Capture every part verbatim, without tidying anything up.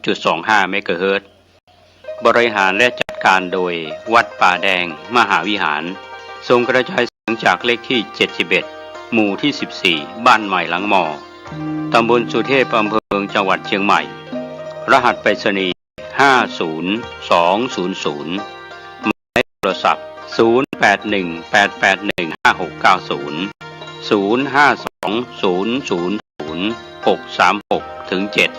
จุดสองห้าเมกะเฮิรตซ์ บริหารและจัดการโดยวัดป่าแดงมหาวิหาร ส่งกระจายเสียงจากเลขที่เจ็ดสิบเอ็ด หมู่ที่สิบสี่ บ้านใหม่หลังมอ ตำบลสุเทพ อำเภอเมือง จังหวัดเชียงใหม่ รหัสไปรษณีย์ ห้าศูนย์สองศูนย์ศูนย์ หมายเลขโทรศัพท์ ศูนย์แปดหนึ่งแปดแปดหนึ่งห้าหกเก้าศูนย์ ศูนย์ห้าสองศูนย์ศูนย์ศูนย์หกสามหกถึงเจ็ด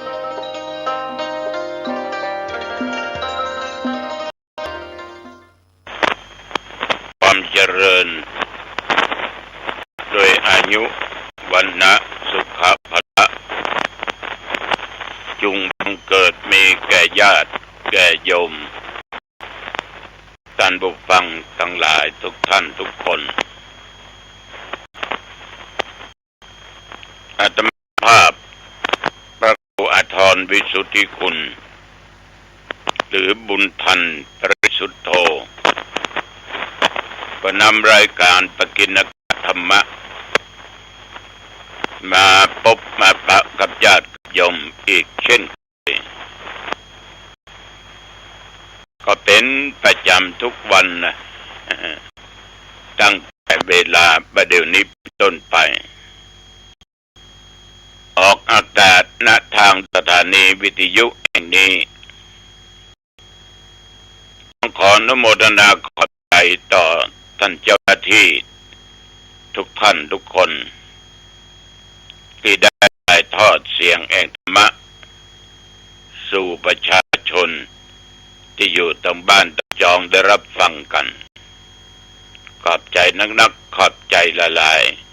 ความเจริญ ด้วยอายุ วรรณะ สุขะ พละ จุ่งบังเกิดมีแก่ญาติ แก่โยม ต้านผู้ฟังตังหลายทุกท่านทุกคน อาตมาภาพ พระครูอาทรวิสุทธิคุณ หรือบุญทันปริสุทโธ ก็นำรายการปกิณกถรรมะ มาปบมาปะกับญาติกับโยมอีกเช่น ก็เป๋นประจ๋ำทุกวันนะ ตั้งแต่เวลาบ่าเดี่ยวนี้เป๋นต้นไป ออกอากาศ ณ ตางสถานีวิทยุแห่งนี้ ต้องขออนุโมทนาขอบใจ๋ต่อต้านเจ้าหน้าตี้ทุกท่านทุกคน ตี้ได้ถ่ายทอดเสียงแห่งธรรมะ สู่ประชาชนตี้อยู่ตางบ้านตางจองได้ฮับฟังกั๋น ขอบใจ๋นักๆ ขอบใจ๋หลายๆ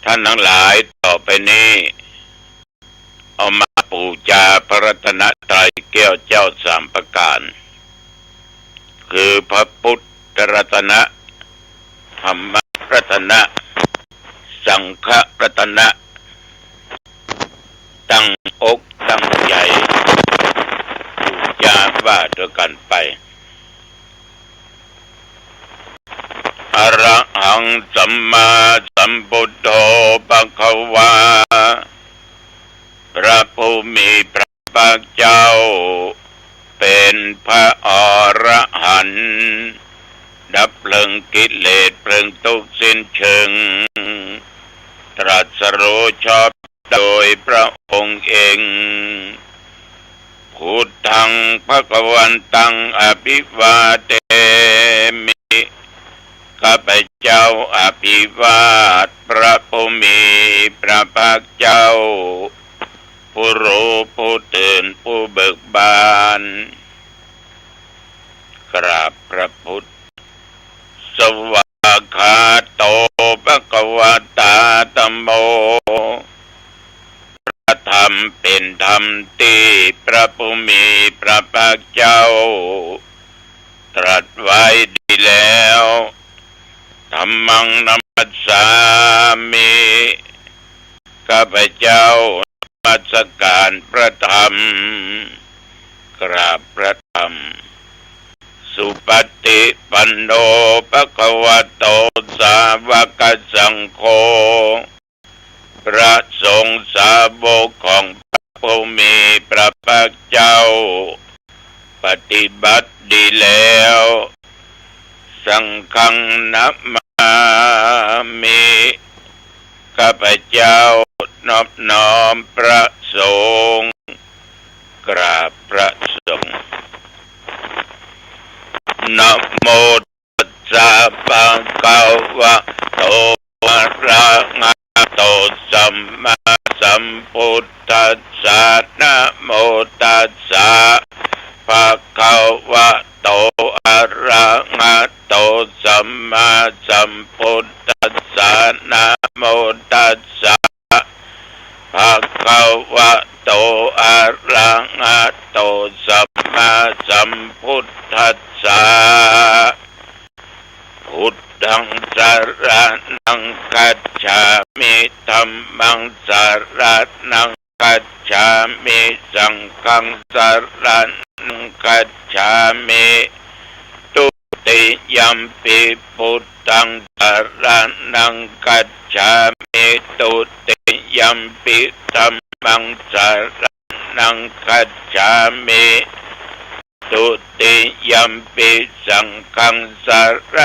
ต้านตังหลาย ต่อไปนี้ เอามาปู๋จาพระรัตนตรัยแก้วเจ้าสามประก๋าน คือพระพุทธรัตนะ ธรรมรัตนะ สังฆรัตนะ ตั้งอกตั้งใจ๋ ปู๋จาว่าตวยกั๋นไป อะระหัง สัมมาสัมพุทโธ ภะคะวา พระผู้มีพระภาคเจ้า เป๋นพระอรหันต์ ดับเพลิงกิเลสเพลิงตุ๊กข์สิ้นเชิง ตรัสรู้ชอบโดยพระองค์เอง พุทธัง ภะคะวันตัง อะภิวาเทมิ ข้าพเจ้าอภิวาทพระผู้มีพระภาคเจ้า ผู้รู้ผู้ตื่นผู้เบิกบาน กราบพระพุทธ สวากขาโต ภะคะวะตา ธัมโม พระธรรมเป๋นธรรมตี้พระผู้มีพระภาคเจ้า ตรัสไว้ดีแล้ว ธัมมัง นะมัสสามิ ข้าพเจ้านมัสก๋านพระธรรม กราบพระธรรม สุปฏิปันโน ภะคะวะโต สาวกสังโฆ พระสงฆ์สาวกของพระผู้มีพระภาคเจ้า ปฏิบัติดีแล้ว สังฆัง นะมามิ ข้าพเจ้านอบน้อมพระสงฆ์ กราบพระสงฆ์ นะโม สสะ ภะคะวะโต อะระหะโต สัมมาสัมพุทธัสสะ นะโมตัสสะ ภะคะวะโต อะระหะโต สัมมาสัมพุทธัสสะ นะโมตัสสะ ภะคะวะโต อะระหะโต สัมมาสัมพุทธัสสะ พุทธัง สะระณัง คัจฉามิ ธัมมัง สะระณัง คัจฉามิ สังฆัง สะระณัง คัจฉามิ ตุติยัมปิ พุทธัง สะระณัง คัจฉามิ ตุติยัมปิ ธัม ธัมมังสรณังคัจฉามิ ทุติยัมปิสังฆังสร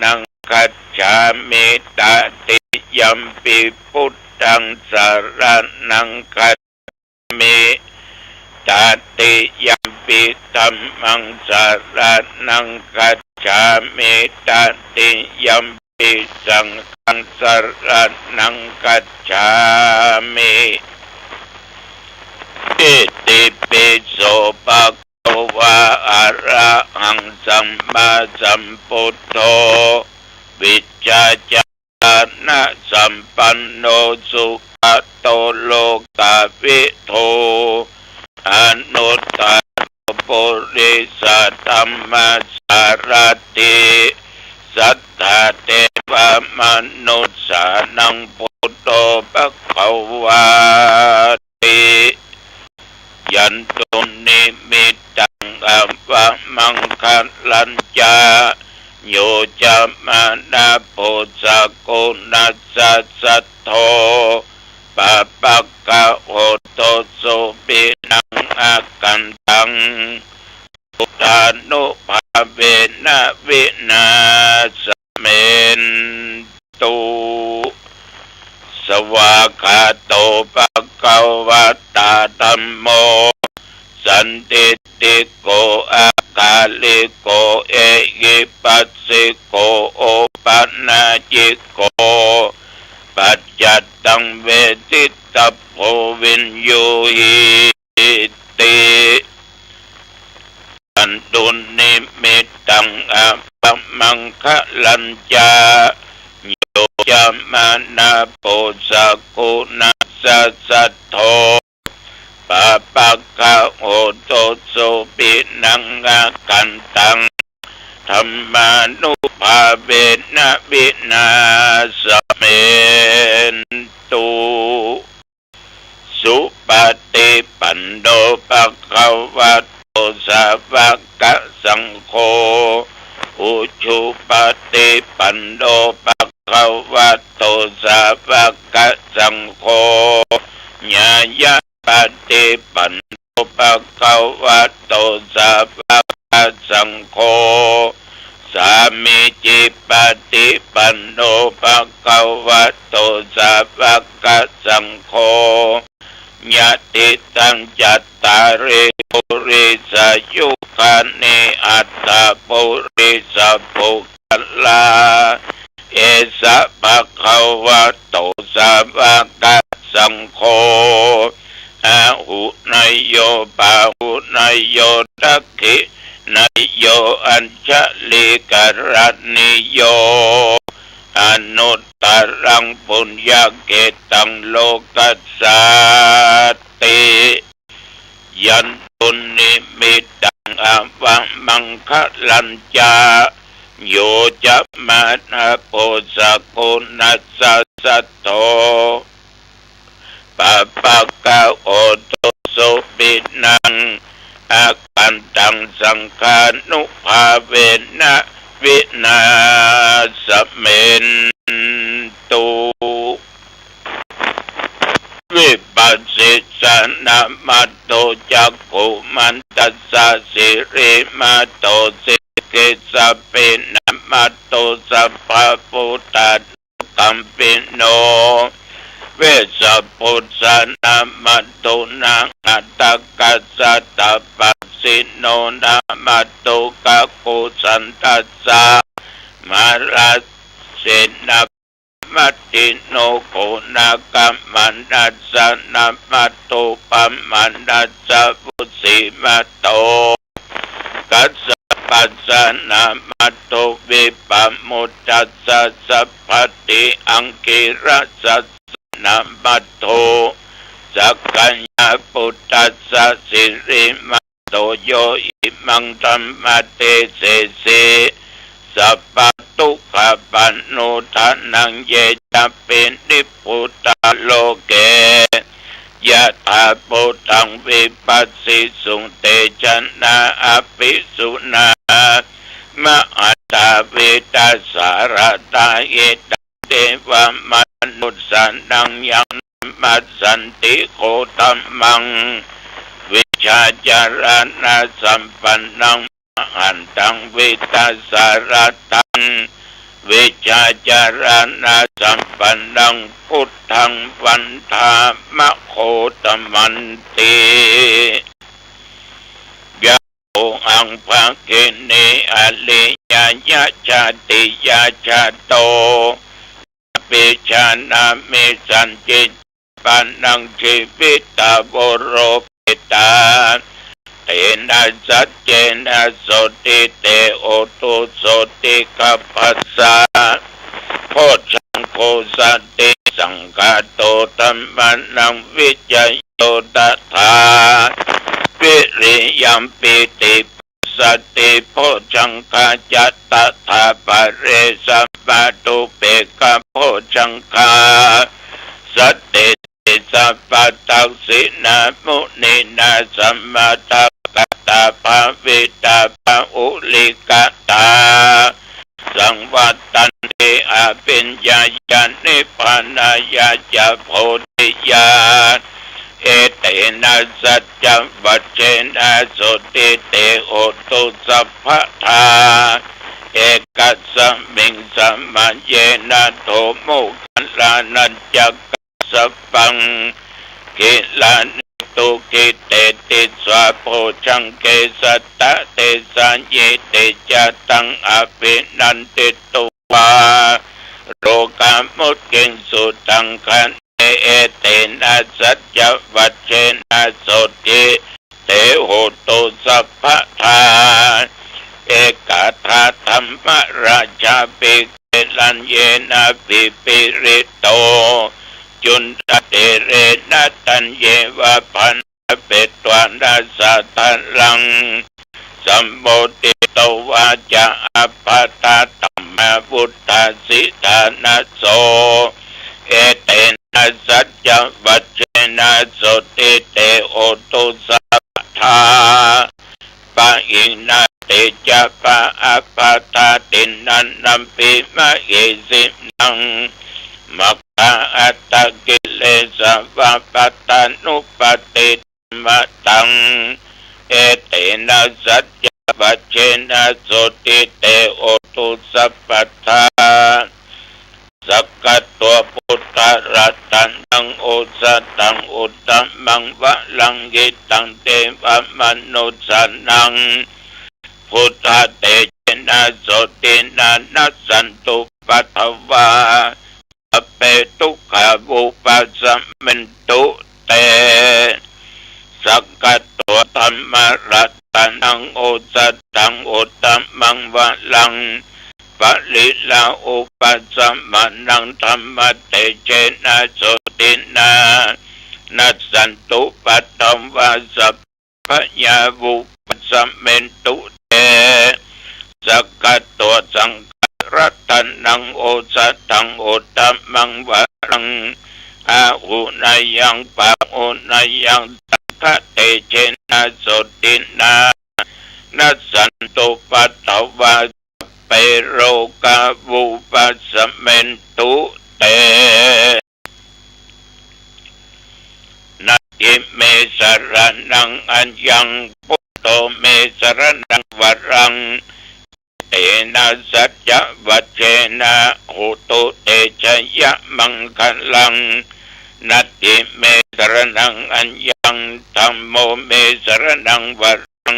ณังคัจฉามิ ตติยัมปิพุทธังสรณังคัจฉามิ ตติยัมปิธัมมังสรณังคัจฉามิ ตติยัมปิสังฆังสรณังคัจฉามิ อิติปิโสภะ คะวา อะระหังสัมมาสัมพุทโธ วิชชาญาณะสัมปันโน สุขะโตโลกะวิทู อนุตตโรปุริสธัมมสารถิ สัทธาเทวะมนุสสานังพุทโธ ภะคะวาติ ยันตุนิมิตตัง อะวะมังคะลัญจะ โยจะมะนะโพสะกุณัสสะสัทโธ ปะปะกะโหตุสุขินัง อาคันตัง พุทธานุภาเวนะ วินาสเมนตุ สวากขาโต ภะคะวะตา ธัมโม สันทิฏฐิโก อะกาลิโก เอหิปัสสิโก โอปะนายิโก ปัจจัตตัง เวทิตะโพ วิญญูหิ ติ ยันตุนิมิตตัง อะวะมังคะลัญจะ โยจะมะนะโพสะกุณัสสะสัทโธ ปะปะกะโหตุสุขินัง อาคันตัง ธัมมานุภาเวนะ วินาสเมนตุ สุปะฏิปันโน ภะคะวะโต สาวะกะสังโฆ อุจุปะฏิปันโน ภะคะวะโต สาวะกะสังโฆ ญาญาปะฏิปันโน ภะคะวะโต สาวะกะสังโฆ สามีจิปะฏิปันโน ภะคะวะโต สาวะกะสังโฆ ยะติตัง จัตตาริ ปุริสายุคานิ อัตถะปุริสะปุคคลา เอสะภะคะวะโต สาวะกะสังโฆ อาหุเนยโย ปาหุเนยโย ทักขิเนยโย อัญชลีกะรณีโย อนุตตรัง ปุญญะเขตัง โลกัสสาติ ยันตุนิมิตตัง อะวะมังคะลัญจะ โยจะมะนะโพสะกุณัสสะสัทโธ ปะปะกะโหตุสุขินัง อาคันตัง สังฆานุภาเวนะ วินาสเมนตุ วิปัสสิสะนะมัตโต จักขุมันตัสสะ สิริมัตโต สิกิสสะเปนะมัตโต สัพพะพุทธานุกัมปิโน เวสสะปุสสะนะมัตโต นะหัตถะกัสสะ ตะปะสิโน นะมัตโต กะกุสันตัสสะ มารัสเสนะ มัตถิโน โขนะกะมานัสสะ นะมัตโต ปะมานัสสะ วุสสิมัตโต กัสสะปัสสะ นะมัตโต วิปะมุตตัสสะ สัพพัตถิอังคีรสัสสะ นะมัตโต สักกายะปุตตัสสะ สิริมัตโต โยอิมังธัมมะเดเสสิ สัพพะทุกขะปะโนทานัง เยจะปินิพพุตตาโลเก ยะถาภูตังวิปัสสิสุ เตจะนะอะภิสุนา มะหันตา วีตะสาระตา หิตัง เทวะมะนุสสานัง ยัง มมะสันติโคตมัง วิชชาจารณะสัมปันนัง มหันตัง วีตสารัตถัง วิชชาจารณะสัมปันนัง พุทธังวันทามะโคตมันติ ยะโสหัง ภะคินี อริยะยะชาติยะชาโต อปปะเชนะ มิสสัญญิ ปะนัง จีวิตา โว โรเปตา เตนะ สัจเจนะ โสติ เต โหตุ โสติ คัพพะสสะ โพชฌังโค สันติ สังฆาโต ธัมมานัง วิจโย ตถา วิริยัม ปีติ ปัสสติ โพชฌังคายะ ตถา ปะเร สัมมาทุปเปกขะ โพชฌังคา สันติ สัพพะทักขิณา มุนีนา สมะทะกะตา ภาวิตา บาหุลีกะตา สังวัตตันติ อภิญญายะ นิพพานายะ จะ โพธิญาณ เอเตนะ สัจจวัจเจนะ โสติ เต โหตุ สัพพะทา เอกัสสะมิง สะมะเยนะ โท โมคคัลลานะ จะ กัสสะปัง กิลานิ ตุกิ เตติสสา โพชฌังเก สัตตะ เตสายิ เตจะ ตัง อภินันทิ ตุวา โรกา มุจจิงสุ ตัง คะเน เอเตนะ สัจจวัจเจนะ โสติ เต โหตุ สัพพะทา เอกาทา ธัมมราชา ปิ เก รัญเยนะ ปิ ปิริตโต จุลเตเรนะ ตัญเยวะ พัน เปตวา นะสะทะลัง สัมโมทิโต วาจา อัพพะทา ธัมมา วุฏฐา สิทธานะโส เอเตนะ สัจจวัจเจนะ โสติ เต โหตุ สัพพะทา ปะหินา เตจะ ปะ อัพพะทา ติณานัมปิ มะเหสินัง มัคคา อัตตะ กิเลสะ วะ ปัตตานุปัตติ มะตัง เอเตนะ สัจจวัจเจนะ โสติ เต โหตุ สัพพะทา สักขะโต พุทธะ รัตตัง โอสะถัง อุตตะมัง วะรัง หิตัง เตวะ มะนุสสานัง พุทธะ เตเจนะ โสตินา นัสสันตุ ปัทวา สัพเพ ทุกขา วุปัสสะเมนตุ เต สักขะโต ธัมมะ รัตตัง โอสะถัง อุตตะมัง วะรัง ปริรา อุปัสสะมานัง ธัมมะ เตเจนะ โสตินา นัสสันตุ ปัทวา สัพพะยา วุปัสสะเมนตุ เต สักขะโต สังฆะ รัตตัง โอสะถัง อุตตะมัง วะรัง อาหุเนยัง ปะหุเนยัง สังฆะ เตเจนะ โสตินา นัสสันตุ ปัทวา เป โรกา วุปัสสะเมนตุ เต นัตถิเม สะระณัง อัญญัง พุทโธ เม สะระณัง วะรัง เอเตนะ สัจจวัจเจนะ โหตุ เตชะยะ มังคะลัง นัตถิเม สะระณัง อัญญัง ธัมโม เม สะระณัง วะรัง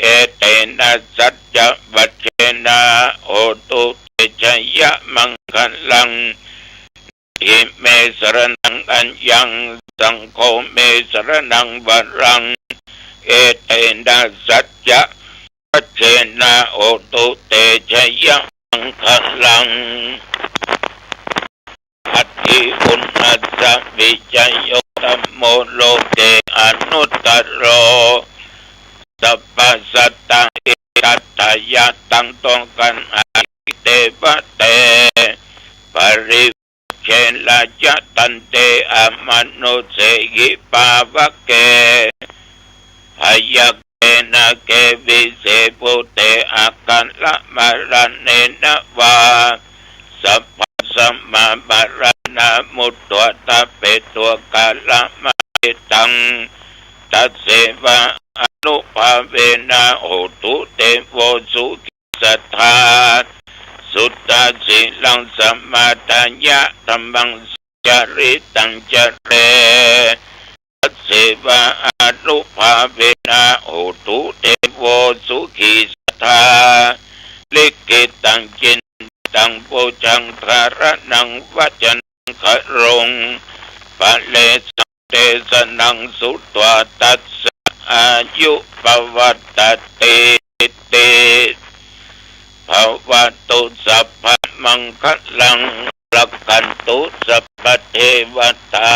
เอเตนะ สัจจวัจเจนะ โหตุ เตชะยะ มังคะลัง นัตถิเม สะระณัง อัญญัง สังโฆ เม สะระณัง วะรัง เอเตนะ สัจจวัจเจนะ โหตุ เตชะยะ มังคะลัง อัตถิอุณณัสสะ วิจโย ธัมโม โลเก อนุตตะโร สัพพะสัตตะ หิตัตถะ ยะ ตัง ต้องกัง อหิ เต วะ เต ปริ เช รายะ ทันเต อมะนุสเสหิ ปา วะ เก ภะยะ เก นา เก วิเส ภู เต อะคะ ระ มะ ระ เณ นะ วา สัพพะ สะ มะ มะ ระ นะมุตตะเปตุกะละมะเอตัง ตัสเสวะอนุภาเวนะ โหตุเตโว สุขี สัทธา สุตตะสีลัง สมาดายะ ธัมมัง สุจาริตัง จะเร ตัสเสวะอนุภาเวนะ โหตุเตโว สุขี สัทธา ลิขิตัง จินตัง ปูชัง ธารณัง วจนัง ขะโรง ปะเรสัง เตสะนัง สุตวา ตัสสะ อายุ ปะวัตตะติ ติ ภะวะตุ สัพพะมังคะลัง รักขันตุ สัพพะเทวะตา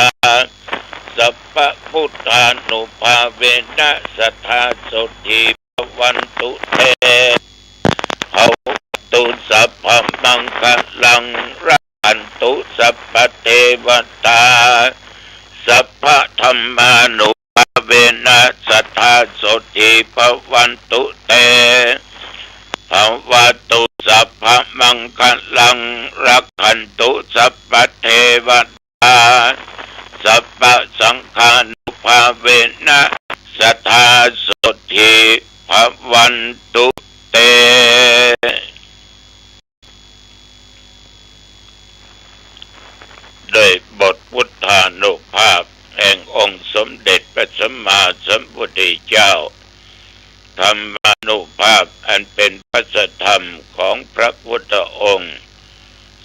สัพพะพุทธานุภาเวนะ สัทธา โสตถี ภะวันตุ เต ภะวะตุ สัพพะมังคะลัง รักขันตุ สัพพะเทวะตา สัพพะธัมมานุภาเวนะ สัทธา โสตถี ภะวันตุ เต ภะวะตุ สัพพะมังคะลัง รักขันตุ สัพพะเทวะตา สัพพะสังฆานุภาเวนะ สัทธา โสตถี ภะวันตุ เต ด้วยบทพุทธานุภาพแห่งองค์สมเด็จพระสัมมาสัมพุทธเจ้า ธัมมานุภาพอันเป็นพระสัทธรรมของพระพุทธองค์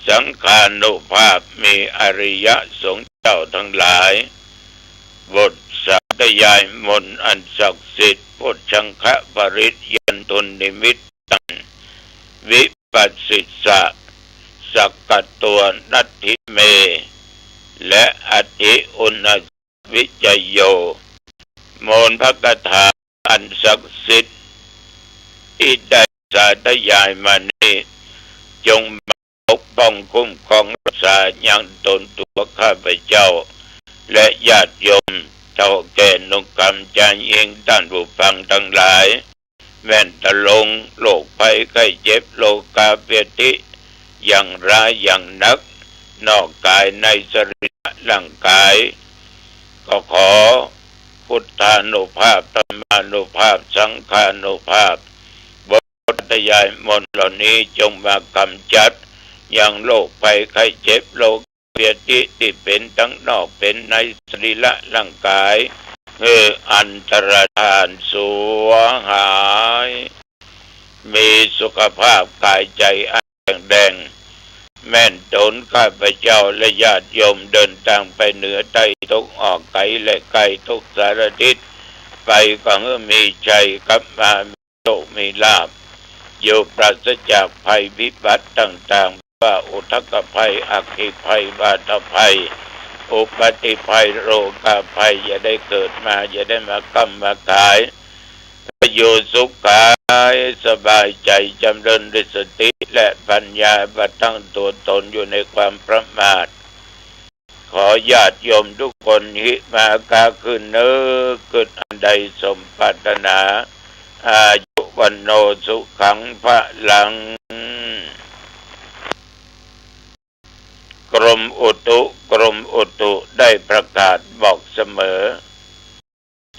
สังฆานุภาพมีอริยสงฆ์เจ้าทั้งหลาย บทสาธยายมนต์อันศักดิ์สิทธิ์ โพชฌังคปริตยันตุนนิมิตตัง วิปัสสิสสะ สักกะตัวนัตถิเม และอัตถิอุณ วิจโย มนต์พระคาถาอันศักดิ์สิทธิ์ที่ได้สาธยายมานี้ จงมาปกป้องคุ้มครองรักษายังตนตัวข้าพเจ้า และญาติโยมเฒ่าแก่หนุ่มกำชายหญิงท่านผู้ฟังทั้งหลาย แม่นตะลงโรคภัยไข้เจ็บโรคาพยาธิอย่างร้ายอย่างหนัก นอกกายในสรีระร่างกาย ก็ขอพุทธานุภาพ ธัมมานุภาพ สังฆานุภาพ บทสาธยายมนต์เหล่านี้จงมากำจัดยังโรคภัยไข้เจ็บโรค เวียนที่เป็นทั้งนอกเป็นในสรีระร่างกาย หื้ออันตรธานสูญหาย มีสุขภาพกายใจอันแข็งแรง แม่นตนข้าพเจ้าและญาติโยมเดินทางไปเหนือใต้ทุกออกไกลและใกล้ทุกสารทิศ ไปก็หื้อมีชัยกลับมา โชคมีลาภ อยู่ปราศจากภัยพิบัติต่างๆ ว่าอุทกภัย อัคคีภัย บาตภัย อุปัตติภัย โรคาภัย อย่าได้เกิดมา อย่าได้มาค้ำมาขาย อยู่สุขกายสบายใจ จำเริญด้วยสติและปัญญา บ่ตั้งตัวตนอยู่ในความประมาท ขอญาติโยมทุกคน หิมาคาคืนนึกกึ๊ดอันใดสมปรารถนา อายุวัณโณสุขังพลัง กรมอุตุ กรมอุตุได้ประกาศบอกเสมอ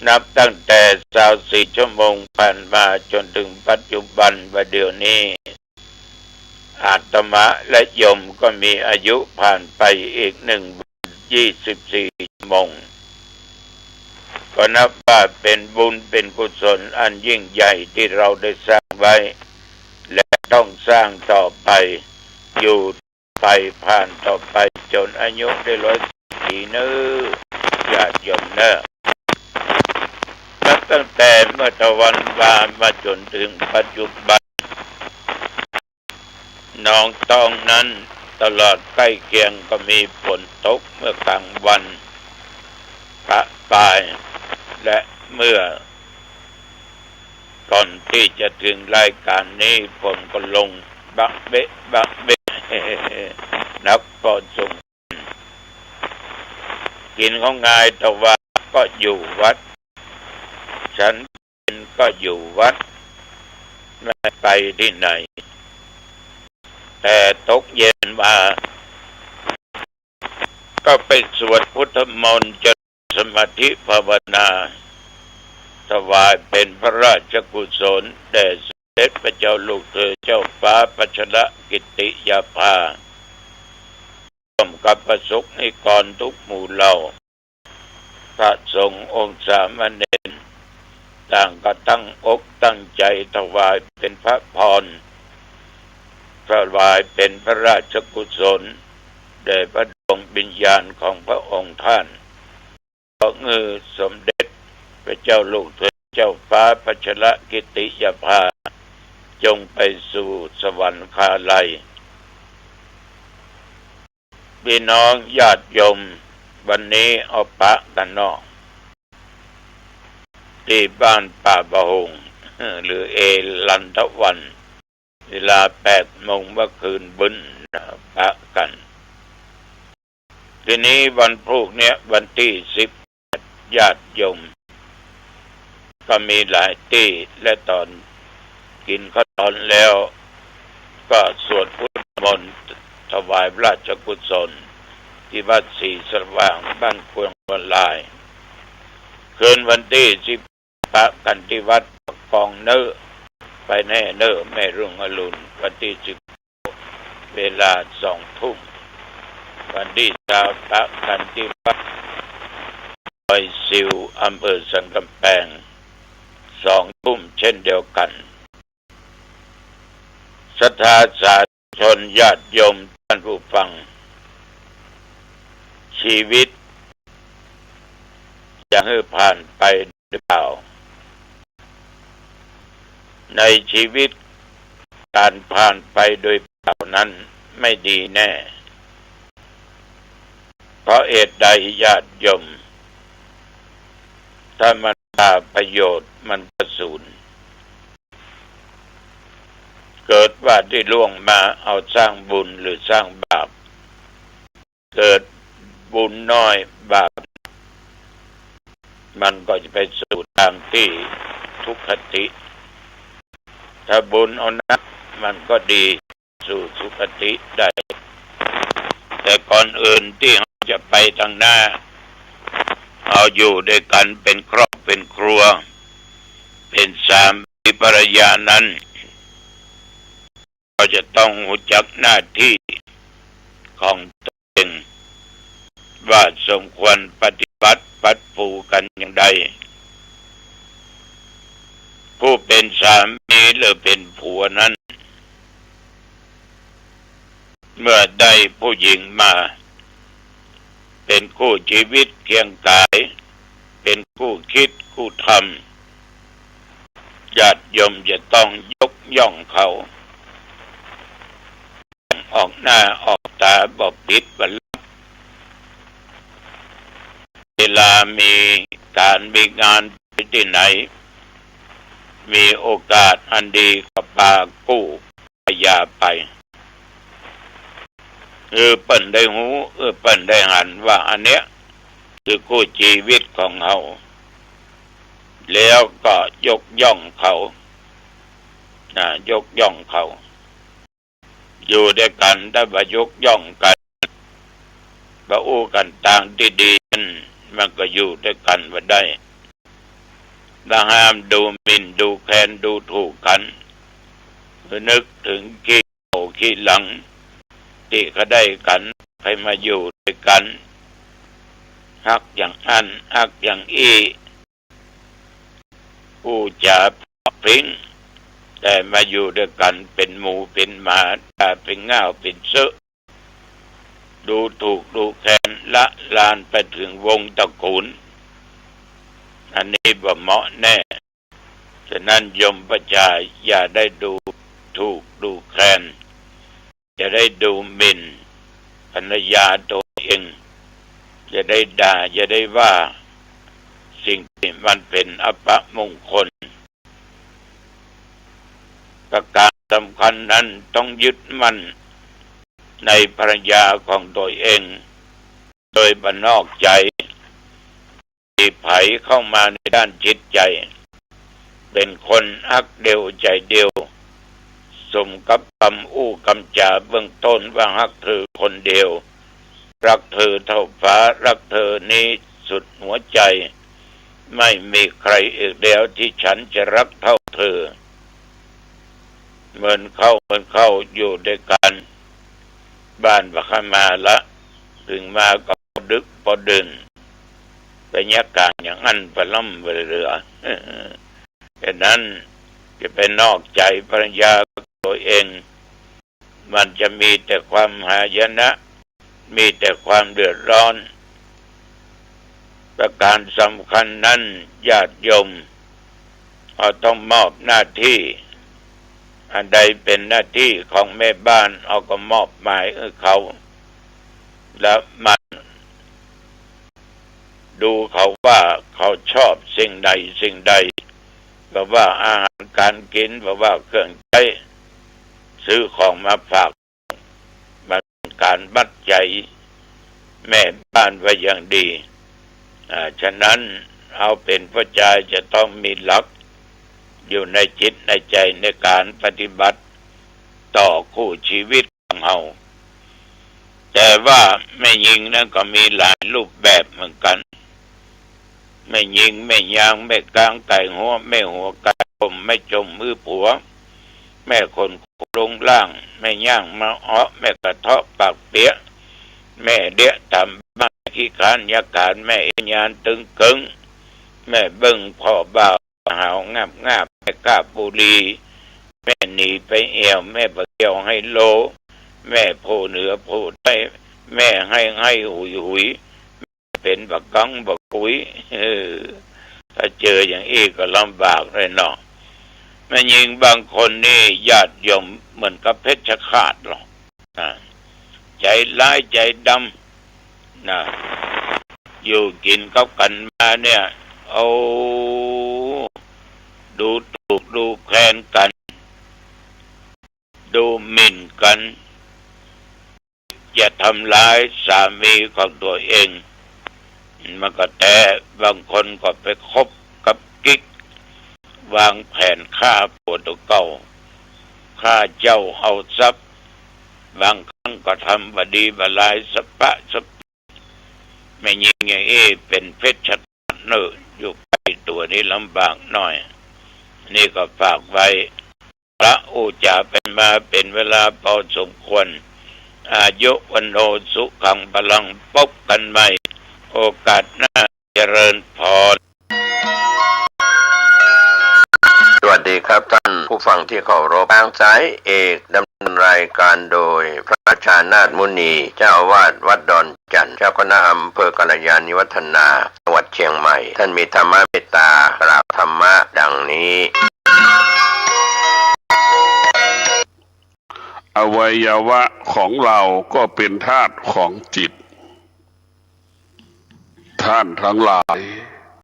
นับตั้งแต่ซาวสี่ชั่วโมงผ่านมาจนถึงปัจจุบันว่าเดี๋ยวนี้ อาตมาและโยมก็มีอายุผ่านไปอีกหนึ่งวันยี่สิบสี่ชั่วโมง ก็นับว่าเป็นบุญเป็นกุศลอันยิ่งใหญ่ที่เราได้สร้างไว้ และต้องสร้างต่อไป อยู่ไปผ่านต่อไปจนอายุได้ร้อยปีเน้อ ญาติโยมเน้อ นับตั้งแต่เมื่อตะวันวามาจนถึงปัจจุบัน หนองตองนั้นตลอดใกล้เคียงก็มีฝนตกเมื่อกลางวันประปราย และเมื่อก่อนที่จะถึงรายการนี้ ฝนก็ลงบะเบะบะเบะ หนักพอสมควร กิ๋นของงายตะวาก็อยู่วัด ฉันเพลก็อยู่วัด ไม่ไปที่ไหน แต่ตกเย็นมา ก็ไปสวดพุทธมนต์ เจริญสมาธิภาวนา ถวายเป็นพระราชกุศลแด่สมเด็จพระเจ้าลูกเธอเจ้าฟ้าพัชรกิติยาภา ร่วมกับพระสงฆ์นิกรทุกหมู่เหล่า พระสงฆ์องค์สามเณร ต่างก็ตั้งอกตั้งใจถวายเป็นพระพร ถวายเป็นพระราชกุศล แด่พระดวงวิญญาณของพระองค์ท่าน ขอหื้อสมเด็จพระเจ้าลูกเธอเจ้าฟ้าพัชรกิติยาภา จงไปสู่สวรรคาลัย พี่น้องญาติโยม วันนี้เอาปะกั๋นเนาะ ตี้บ้านป่าบะฮง หรือเอรัญทวัน เวลาแปดโมงเมื่อคืนบึ้นนะ ปะกั๋น ทีนี้วันพูกเนี้ย วันตี้สิบ ญาติโยม ก็มีหลายตี้ และต๋อนกิ๋นข้าวต๋อนแล้ว ก็สวดพุทธมนต์ถวายพระราชกุศล ตี้วัดศรีสว่างบ้านกวงวลาย คืนวันตี้สิบ ปะกั๋นตี้วัดกองเน้อ ไปแน่เน้อแม่รุ่งอรุณ วันตี้สิบ เวลาสองทุ่ม วันตี้ซาวปะกั๋นตี้วัดดอยสิว อำเภอสันกำแปง สองทุ่มเช่นเดียวกั๋น ศรัทธาสาธุชนญาติโยมท่านผู้ฟัง ชีวิตจะหื้อผ่านไปหรือเปล่า ในชีวิตก๋านผ่านไปโดยเปล่านั้นไม่ดีแน่ เพราะเหตุใดญาติโยม ถ้ามันเปล่าประโยชน์มันก็สูญ เกิดว่าตี้ล่วงมาเอาสร้างบุญหรือสร้างบาป เกิดบุญน้อยบาป มันก็จะไปสู่ตางตี้ทุกขติ ถ้าบุญเอานักมันก็ดี สู่สุคติได้ แต่ก่อนอื่นตี้เฮาจะไปตางหน้า เฮาอยู่ด้วยกั๋นเป๋นครอบเป๋นครัว เป๋นสามีภรรยานั้น ก็จะต้องฮู้จักหน้าตี้ของตนเอง ว่าสมควรปฏิบัติฟัดฟูกั๋นอย่างใด ผู้เป๋นสามีหรือเป๋นผัวนั้น เมื่อได้ผู้หญิงมา เป๋นคู่ชีวิตเคียงก๋าย เป๋นคู่คิดคู่ธรรม ญาติโยมจะต้องยกย่องเขา ออกหน้าออกต๋าบ่ผิดบ่ลัก เวลามีก๋านมีงานไปตี้ไหน มีโอกาสอันดีก็ปากู้ภรรยาไป หื้อเปิ้นได้ฮู้ หื้อเปิ้นได้หันว่าอันเนี้ยคือคู่ชีวิตของเฮา แล้วก็ยกย่องเขา นะ ยกย่องเขา อยู่ด้วยกั๋น ถ้าบ่ยกย่องกั๋น บ่อู้กั๋นตางตี้ดีนั้น มันก็อยู่ด้วยกั๋นบ่ได้ ละห้ามดูหมิ่นดูแคลนดูถูกกั๋น นึกเถิงขี้โง่ขี้หลัง ตี้เขาได้กั๋น ใผมาอยู่ด้วยกั๋น ฮักอย่างอั้น ฮักอย่างอี้ อู้จ๋าเพราะพริ้ง แต่มาอยู่ด้วยกั๋นเป๋นหมูเป๋นหมา ด่าเป๋นง่าวเป๋นเซอะ ดูถูกดูแคลนละลานไปเถิงวงศ์ตระกูล อันนี้บ่เหมาะแน่ ฉะนั้นโยมประชาอย่าได้ดูถูกดูแคลน อย่าได้ดูหมิ่นภรรยาตัวเอง อย่าได้ด่า อย่าได้ว่า สิ่งตี้มันเป๋นอัปมงคล ประก๋านสำคัญนั้นต้องยึดมั่นในภรรยาของตัวเอง โดยบ่นอกใจ๋ ตี้ใผเข้ามาในด้านจิตใจ๋ เป๋นคนฮักเดียวใจ๋เดียว สมกับกำอู้กำจ๋าเบื้องต้นว่าฮักเธอคนเดียว รักเธอเท่าฟ้า รักเธอนี้สุดหัวใจ ไม่มีใครอีกแล้วที่ฉันจะรักเท่าเธอ เหมินเข้า เหมินเข้าอยู่ด้วยกั๋น บ้านบ่าขมาละ เถิงมาก็ดึกปอเดิน บรรยากาศอย่างอั้นปะล้ำบ่เหลือ ฉะนั้นจะไปนอกใจภรรยาตัวเอง มันจะมีแต่ความหายนะ มีแต่ความเดือดร้อน ประการสำคัญนั้นญาติโยม เฮาต้องมอบหน้าตี้ อันใดเป๋นหน้าตี้ของแม่บ้าน เฮาก็มอบหมายหื้อเขา แล้วมาดูเขาว่าเขาชอบสิ่งใดสิ่งใด บ่ว่าอาหารก๋านกิ๋น บ่ว่าเครื่องใจ๊ ซื้อของมาฝาก มันเป๋นก๋านมัดใจ๋แม่บ้านไว้อย่างดี อ่า ฉะนั้นเฮาเป๋นผู้จายจะต้องมีหลักอยู่ในจิตในใจ๋ในก๋านปฏิบัติต่อคู่ชีวิตของเฮา แต่ว่าแม่ญิงนั้นก็มีหลายรูปแบบเหมือนกั๋น แม่ญิงแม่ยาง แม่ก๋างไก่หัว แม่หัวไก่ต้ม แม่จมอื้อผัว แม่ขนโคลงล่าง แม่ย่างมาเฮาะ แม่กระเทาะปากเปียะ แม่เดียะต๋ามบ้านขี้คร้านยาก๋าน แม่เอ็นยานตึงเกิง แม่เบิ่งผ่อบ่าวหาวงาบงาบ แม่กาบบุหรี่ แม่หนีไปแอ่ว แม่บ่าเกี่ยวไฮโล แม่โผเหนือโผใต้ แม่ไห้ไห้หุยหุย เป๋นบ่ากังบ่ากุ๋ย เออ ถ้าเจออย่างอี้ก็ลำบากเลยเนาะ แม่ญิงบางคนนี่ญาติโยมเหมือนกับเพชฌฆาตหรอก อ่า ใจ๋ร้ายใจ๋ดำ นะ อยู่กิ๋นกับกั๋นมาเนี่ย โอ้ ดูถูกดูแคลนกั๋น ดูหมิ่นกั๋น จะทำร้ายสามีของตัวเอง มันก็แต๊ บางคนก็ไปคบกับกิ๊ก วางแผนฆ่าผัวตั๋วเก่า ฆ่าเจ้าเอาทรัพย์ บางครั้งก็ทำบ่ดีบ่ร้ายสะปะสะปะ แม่ญิงอย่างอี้เป๋นเพชฌฆาตเน่อ อยู่ใก้ตั๋วนี่ลำบากหน่อย นี่ก็ฝากไว้ ละอู้จ๋าไปมาเป๋นเวลาพอสมควร อายุ วัณโณ สุขัง พลัง พบกั๋นใหม่โอกาสหน้า เจริญพร สวัสดีครับท่านผู้ฟังที่เคารพ ทางสายเอกดำเนินรายการโดยพระชานาถมุนี เจ้าอาวาสวัดดอนจันทน์ เจ้าคณะอำเภอกัลยาณิวัฒนา จังหวัดเชียงใหม่ ท่านมีธรรมเมตตากล่าวธรรมะดังนี้ อวัยวะของเราก็เป็นธาตุของจิต ท่านทั้งหลาย